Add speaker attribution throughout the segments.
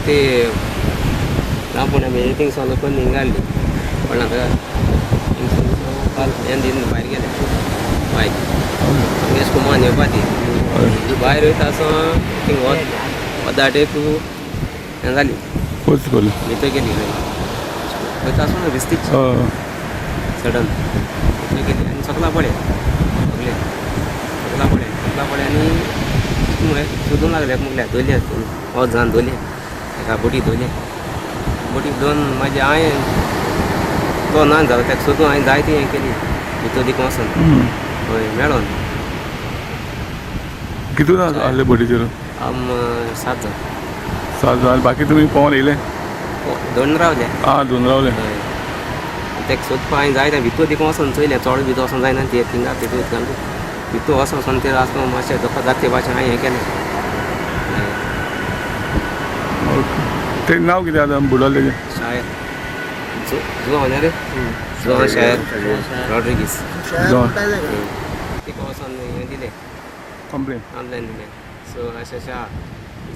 Speaker 1: ते रांपोण आमी थिंगसोन लोकून हिंगा हाडली पडला थिंगसोन काल हें दिवन भायर गेले भायर आमगे स्कुमान येवपा ती भायर वयता आसो थिंग वत वदाटे तूं हें जाली भितर गेली वयता आसून भिस्तीच सडन भितर गेली आनी सकला पडले सगळे सकला पडले सकला पडले आनी सोदूंक लागले मुगल्या दोल्या वच जावन दोले एका बोटी दोले बोटी दोन मागीर हांवें तो ना जालो ताका सोदून हांवें जायती हें केली भितर दिकून वचून हय मेळोन.
Speaker 2: कितू जाण आसले बोटीचेर?
Speaker 1: आम 7 जाण.
Speaker 2: 7 जाण. बाकी तुमी पोवन येयले?
Speaker 1: दोन रावले.
Speaker 2: आं दोन रावले.
Speaker 1: हय ताका सोदपा हांवें जायते भितर दिकून वचून चोयलें चड भितर वचोन जायना ते थिंगा भितर उदकान भितर वचोन वचोन ते आसलो मातशें धोको जाता भाशेन हांवें हें केलें.
Speaker 2: ओके तें नांव कितें आतां बुडोलें तेजें?
Speaker 1: शायर जुआंव न्ही रे जुआंव शायर रॉड्रिगीस. तिका वचोन हें दिलें
Speaker 2: कंप्लेन
Speaker 1: ऑनलायन दिलें. सो अशें अशें आहा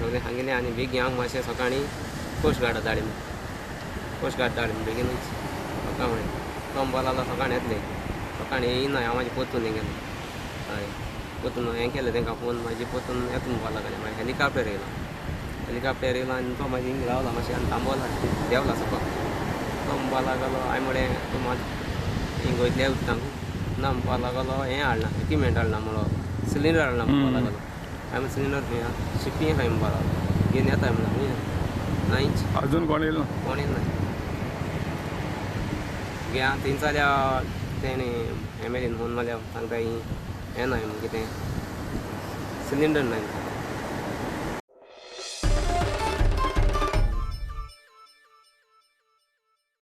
Speaker 1: सगळें सांगिल्लें आनी बेगीन हांव मातशें सकाळीं कोस्ट गार्डा धाडली कोस्ट गार्ड धाडली बेगीनूच सकाळ फुडें तो म्हणपाक लागलो सकाळीं येतले सकाळीं येयना हांव मागीर परतून हें केलें. हय परतून हें केलें तांकां फोन मागीर परतून येता म्हणपाक लागलें. मागीर हेलिकॉप्टर येयलो हेलिकॉप्टर येयलो आनी तो मागीर हिंग रावला मातशें आनी थांबोला देंवला सकयल तो म्हणपाक लागलो हांवें म्हळें तूं मात हिंग वयतले उदकांक ना म्हणपाक लागलो हें हाडना इक्विपमेंट हाडना म्हणलो सिलिंडर हाडना म्हणपाक लागलो. हांवें सिलिंडर खंय आहा शिपी खंय म्हणपाक लागलो घेवन येता म्हणलें खंय नायच
Speaker 2: अजून कोण येयलो
Speaker 1: कोण येयना गे थंय जाल्यार तेणें एम एल एन फोन मारल्यार सांगता हें नाय कितें सिलिंडर नाय.